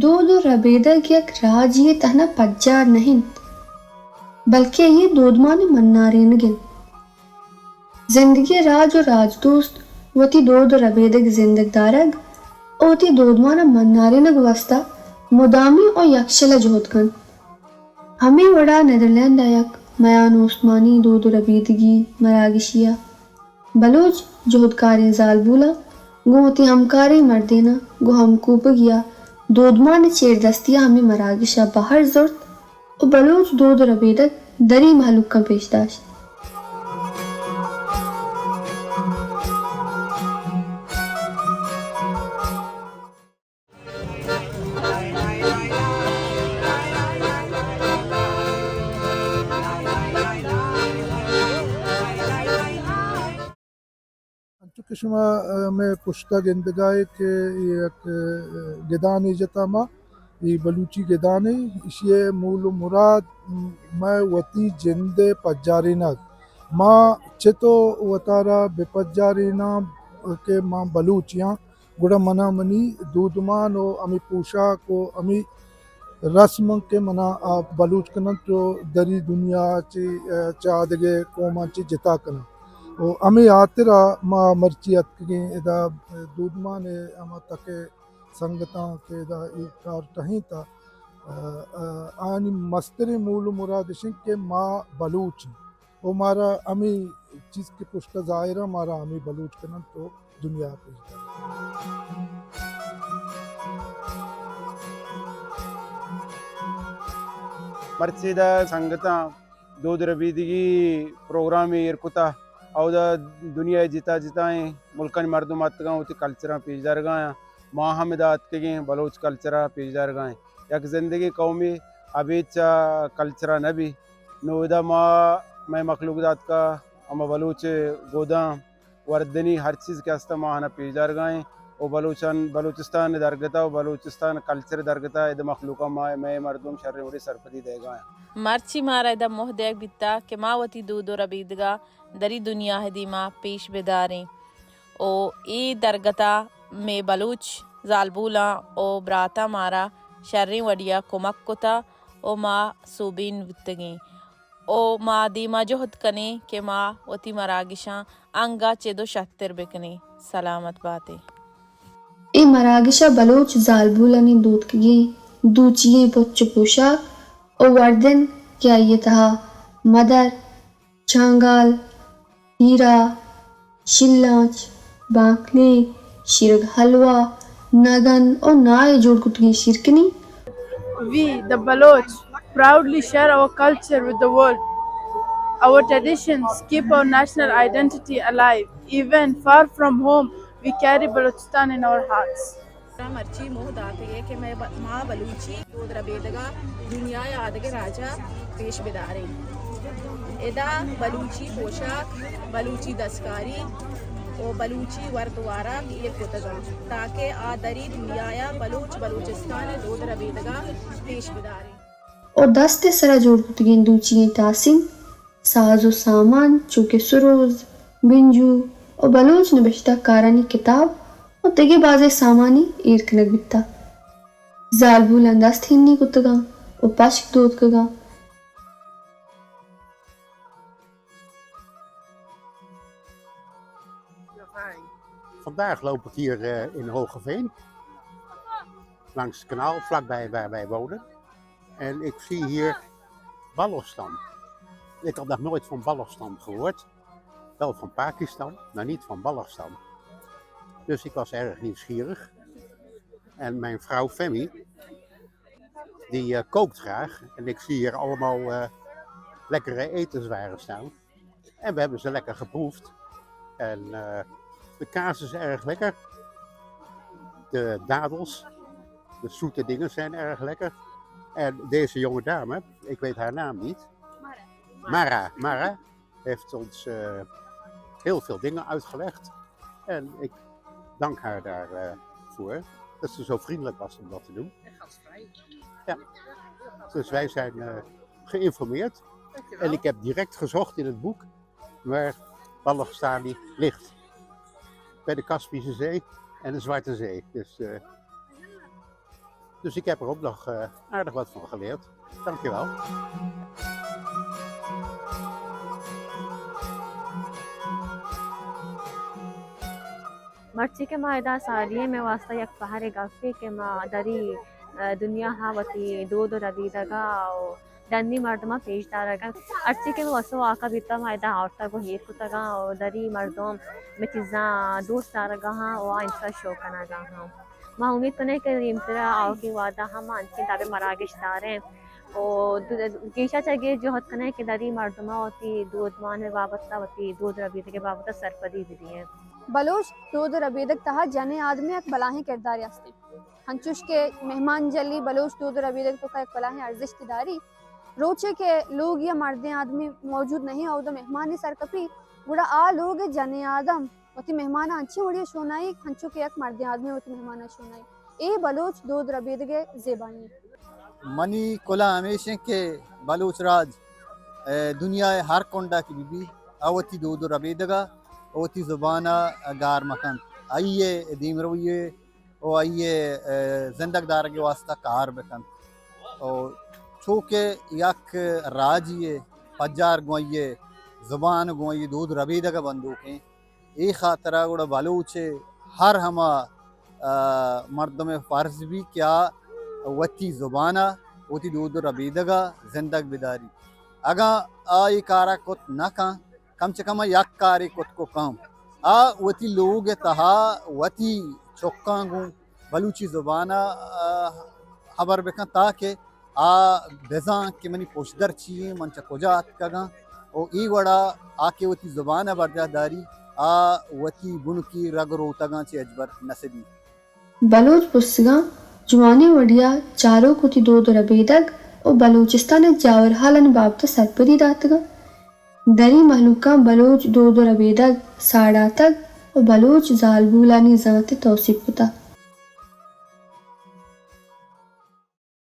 دود ءُ ربیدگ یک راجے ءِ تہنا پجار نہ اِنت، بلکہ آئی ءِ دودمان ءِ منارینگ اِنت۔ زندگی ءِ راج ءُ راجدوست وتی دود ءُ ربیدگ ءِ زندگ دارگ ءُ وتی دودمان ءِ منارینگ ءِ واستا مدامی ءُ یکشل ءَ جہد کنت۔ ہمے وڑا نیدرلینڈ ءَ یک میان استمانی دود ءُ ربیدگی مراگشے ءَ بلوچ جہدکاریں زالبولاں گوں وتی ہمکاریں مردیناں گوں ہمکوپگی ءَ دودمان ءِ چیردستی ءَ ہمے مراگش ءَ بہر زرت ءُ بلوچ دود ءُ ربیدگ دری مہلوکاں پیش داشت۔ انچو کہ شما، ء، مئے پشت ء گندگ ء ئے کہ اے یک، ء، گدانے جتا ما، اے بلوچی گدانے، ایشی ء مول و مراد مئے وتی جند ء پجارینگ۔ ما چتو وتارا بہ پجاریناں کہ ما بلوچ آں، گڑا منا منی دودمان و ہمے پوشاک و ہمے رسم کہ منا آ بلوچ کننت و دری دنیا چہ، چہ آدگہ قوماں چہ جتا کننت۔ و ہمے ہاترا ما مرچی اتکگیں ادا دودمان ء ہما تک ء سنگتاں کہ ادا اے کار ٹہینتا، ء، ء، آنی مستریں مول و مراد اش انت کہ ما بلوچ ایں۔ و مارا ہمے چیز کہ پشت ء ظاہر ء مارا ہمے بلوچ کننت و دنیا ء پیش دارنت۔ مرچی دا سنگتاں دود ربیدگی پروگرامے ایر کتا، اودا دنیا ء جتا جتائیں ملکانی مردم اتکاں وتی کلچراں پیش دارگایاں۔ ما ہم ادا اتکگیں بلوچ کلچر ء پیش دارگائیں۔ یک زندگیں قومے ابید چہ کلچر ء نہ بی۔ نوں ادا ما، مئے مخلوق داتکا ہما بلوچ گوداں وردنی ہر چیز کہ ہستہ ما آناں پیش دارگائیں و بلوچان، بلوچستان درگتا و بلوچستان کلچر درگتا ادا مخلوقاں ما، مئے مردم شریں وڑے سرپدی دئیگایاں۔ مرچی مارا ادا موہ دیگ بیتا کہ ما وتی دود و ربیدگا دری دنیا ء دیما پیش بداریں و اے درگتا مئے بلوچ زالبولاں و براتاں مارا شریں وڑیا کمک کتا و ما سوبین بوتگیں و ما دیما جہد کنیں کہ ما وتی مراگشاں انگا چد و شتر بکنیں۔ سلامت باتیں۔ اے مراگش ء بلوچ زالبولانی دوتکگیں دوچیگیں پچ و پوشاک و وردن کہ آئی ء تہا مدر، چانگال، ہیرا، شیلانچ، بانکلیگ، شیرگ حلوہ، نگن و ناہ ء جوڑ کتگیں شیرکنی۔ We, the Baloch, proudly share our culture with the world. Our traditions keep our national identity alive. Even far from home, we carry Balochistan in our hearts. مرچی موہ داتگ ئے کہ مئے ب-، ما بلوچی دود ربیدگ ء دنیا ء آدگہ راج ء پیش بداریں۔ ادا بلوچی پوشاک، بلوچی دستکاری و بلوچی ورد وارگ ایر کتگ انت تاکہ آ دری دنیا ء بلوچ بلوچستان ء دود ربیدگ ء پیش بداریں۔ و دست ء سرا جوڑ کتگیں دوچیگیں تاسین، ساز و سامان چو کہ سروز، بنجو و بلوچ نبشتہ کارانی کتاب و دگہ بازیں سامانے ایر کنگ بیتگ۔ زالبولاں دست ہنی کتگاں و پشک دوتکگاں۔ Vandaag loop ik hier, eh, in Hogeveen, langs het kanaal, vlakbij waar wij wonen. En ik zie hier Balochistan. Ik had nog nooit van Balochistan gehoord. Wel van Pakistan, maar niet van Balochistan. Dus ik was erg nieuwsgierig. En mijn vrouw Femi, die, eh, kookt graag. En ik zie hier allemaal, eh, lekkere etenswaren staan. En we hebben ze lekker geproefd. En, eh, de kaas is erg lekker. De dadels, de zoete dingen zijn erg lekker. En deze jonge dame, ik weet haar naam niet. Mara, Mara heeft ons, eh, heel veel dingen uitgelegd. En ik dank haar daar, eh, voor dat ze zo vriendelijk was om dat te doen. Ja. Dus wij zijn, eh, geïnformeerd. En ik heb direct gezocht in het boek waar Balochistan ligt. Bij de Kaspische Zee en de Zwarte Zee. Dus, eh, Dus ik heb er ook nog eh, aardig wat van geleerd. Dank u wel. مرچی کہ ما ادا ساری ء مئے واستہ یک پہرے گپے کہ ما دری دنیا ء وتی دود و ربیدگ ء و ڈنی مردماں پیش دارگ ء۔ ہرچی کہ وس و واکہ بیتگ ما ادا آورتگ و ایر کتگ ء و دری مردم مئے چیزاں دوست دارگ ء ہاں و آ انچو شو کنگ ء ہاں۔ ما امیت کنیں کہ دیمتر ء آؤکیں وہد ء ہم ما انچیں دابیں مراگش داریں و گیش ء چہ گیش جہد کنیں کہ دری مردماں وتی دودمان ء بابت ء وتی دود ربیدگ ء بابت ء سرپدی بدئیں۔ بلوچ دود و ربیدگ تہا جنیں آدمے یک بلاہیں کردارے است انت۔ ہنچوش کہ مہمان جلی بلوچ دود و ربیدگ توکا یک بلاہیں ارزشتے داری۔ روچے کہ لوگ یا مردیں آدمی موجود نہیں، اودا مہمانی سر کپی، گڑا آ لوگ جنیں آدم وتی مہمانا انچیں وڑیا شونائی، ہنچو کہ یک مردیں آدمی وتی مہمانا شونائی۔ اے بلوچ دود ربیدگ ء زیبائی انت۔ منی کلہ ہمیش انت کہ بلوچ راج دنیا ء ہر کنڈا کہ بہ بی، آ وتی دود و ربیدگ ء وتی زبان ء گار مہ کنت، آئی ء دیمروی ء و آئی ء زندگ دارگ ء واستہ کار بہ کنت۔ و چو کہ یک راجی ء پجار گوں آئی ء زبان، گوں آئی ء دود ربیدگ ء بندوک انت، اے خاطرا گڑا بلوچ ء ہر ہما مردم ء فرض بی کہ آ وتی زبان ء وتی دود و ربیدگ ء زندگ بداری۔ اگاں آ اے کار ء کت نہ کن، کم چہ کم یک کارے کت کو کن، آ وتی لوگ ء تہا وتی چکاں گوں بلوچی زبان ء ہبر بکن تاکہ آ بزان کہ منی پشدر چی انت، من چہ کجا اتکگاں و اے وڑا آ کہ وتی زبان ء برجاہ داری، آ وتی بنکی رگ روتگاں چہ ہچبر نہ سدی۔ بلوچ پسگاں جوانیں وڑیا چاروک وتی دود و ربیدگ و بلوچستان ء جاورحالانی بابت ء سرپدی داتگاں۔ دری مہلوکاں بلوچ دود و ربیدگ ساڑاتگ و بلوچ زالبولانی زانت ء توسیپ کتگ۔